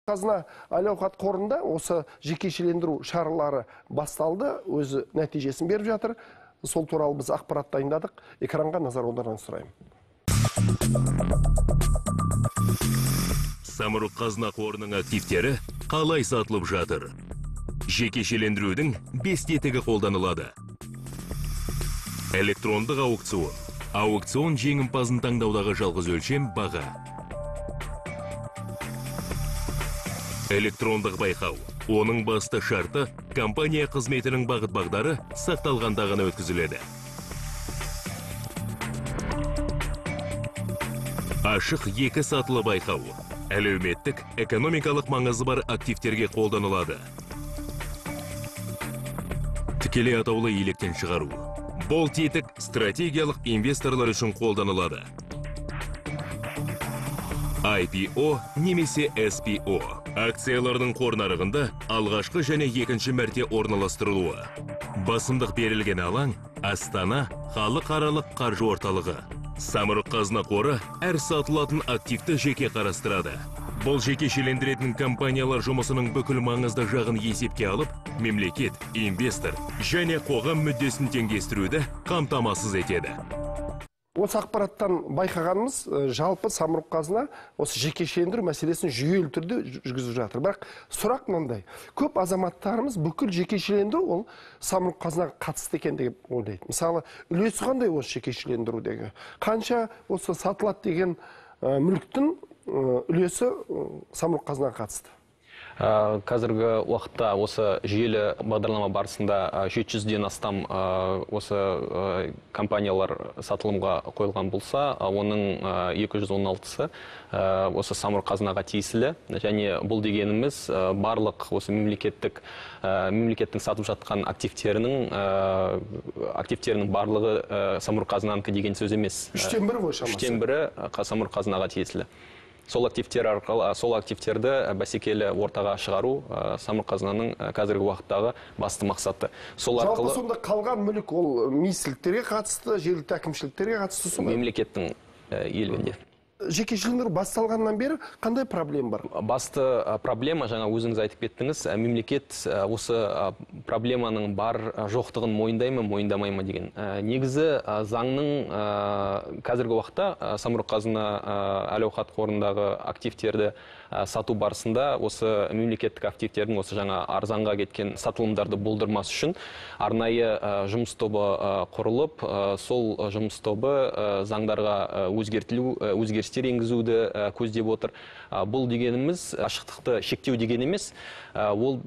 Қазына әл-ауқат қорында осы жекешелендіру шаралары басталды, өзі нәтижесін беріп жатыр. Сол туралы біз ақпарат дайындадық. Экранға назар аударуыңызды сұраймын. Самұрық Қазына қорының активтері қалай сатылып жатыр? Жекешелендірудің 5 тетігі қолданылады. Электрондық аукцион. Аукцион жеңімпазын таңдаудағы жалғыз өлшем баға. Электрондық байқау. Оның басты шарты компания қызметінің бағыт-бағдары сақталғанда ғана өткізіледі. Ашық екі сатылы байқау. Әлеуметтік, экономикалық маңызы бар активтерге қолданылады. Тікелей атаулы електен шығару. Бұл тетік стратегиялық инвесторлар үшін қолданылады. IPO немесе SPO. Акциялардың қор нарығында алғашқы және екінші мәрте орналастырылуы. Басымдық берілген алаң Астана халықаралық қаржы орталығы. Самұрық Қазына қоры әр сатылатын активті жеке қарастырады. Бұл жекешелендіретін компаниялар жұмысының бүкіл маңызды жағын есепке алып, мемлекет, инвестор және қоғам мүддесін теңдестіруді қамтамасыз етеді. Осы ақпараттан байқағанымыз, жалпы Самұрық Қазына осы жекешелендіру мәселесін жүйелі түрде жүргізіп жатыр. Бірақ сұрақ мынандай: көп азаматтарымыз бүкіл жекешелендіру ол Самұрық Қазынаға қатысты екен деп ойлайды. Мысалы, үлесі қандай осы жекешелендірудегі? Қанша осы сатылады деген мүліктің үлесі Самұрық Қазынаға қатысты? Қазіргі уақытта осы жүйелі бағдарлама барысында 700-ден астам осы компаниялар сатылымға қойылған болса, оның 216-сы осы Самұрық Қазынаға тиесілі. Және бұл дегеніміз барлық осы мемлекеттің сатып жатқан активтерінің барлығы Самұрық Қазынанікі деген сөз емес. Үштен бірі ғой шамасы. Үштен бірі Самұрық Қазынаға тиесілі. Сол активтер арқылы, сол активтерді бәсекелі ортаға шығару Самұрық Қазынаның қазіргі уақыттағы басты мақсаты. Сол арқылы жалпы сонда қалған мүлік ол министрліктерге қатысты, жергілікті әкімшіліктерге қатысты сонда? Мемлекеттің иелігінде. Жекешелендіру басталғаннан бері қандай проблема бар? Басты проблема, жаңа өзіңіз айтып кеттіңіз, мемлекет осы проблеманың бар жоқтығын мойындай ма, мойындамай ма деген. Негізі заңның қазіргі уақытта Самұрық Қазына әл-ауқат қорындағы активтерді сату барысында осы мемлекеттік активтердің осы жаңа арзанға кеткен сатылымдарды болдырмас үшін арнайы жұмыс тобы құрылып, сол жұмыс тобы заңдарға өзгерістер енгізуді көздеп отыр. Бұл дегеніміз ашықтықты шектеу деген емес, ол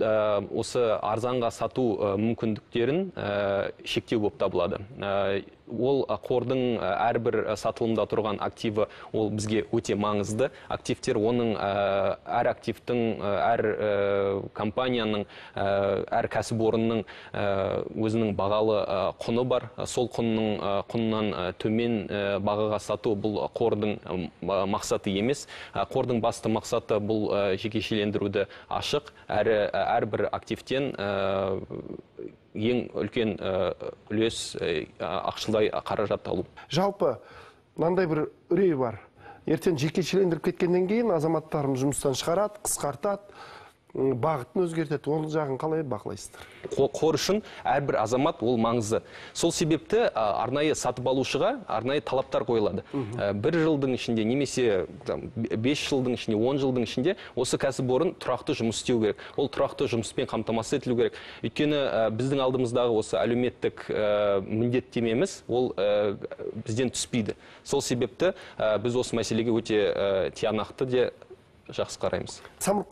осы арзанға сату мүмкіндіктерін шектеу болып табылады. Ол қордың әрбір сатылымда тұрған активі ол бізге өте маңызды. Активтер оның әр активтің, әр компанияның, әр кәсіпорынның өзінің бағалы құны бар. Сол құнынан төмен бағаға сату бұл қордың мақсаты емес. Қордың басты мақсаты бұл жекешелендіруді ашық, әрі әрбір активтен ең үлкен үлес ақшалай қаражат алу. Жалпы мынандай бір үрей бар. Ертең жекешелендіріп кеткеннен кейін азаматтарымыз жұмыстан шығарады, қысқартады, бағытын өзгертеді. Оның жағын қалай бақылайсыздар? Қор үшін әрбір азамат ол маңызды. Сол себепті арнайы сатып алушыға арнайы талаптар қойылады. Бір жылдың ішінде немесе 5 жылдың ішінде, 10 жылдың ішінде осы кәсіпорын тұрақты жұмыс істеу керек. Ол тұрақты жұмыспен қамтамасыз етілу керек. Өйткені біздің алдымыздағы осы әлеуметтік міндеттемеміз ол бізден түспейді. Сол себепті біз осы мәселеге өте тиянақты де жақсы қараймыз. Самұрық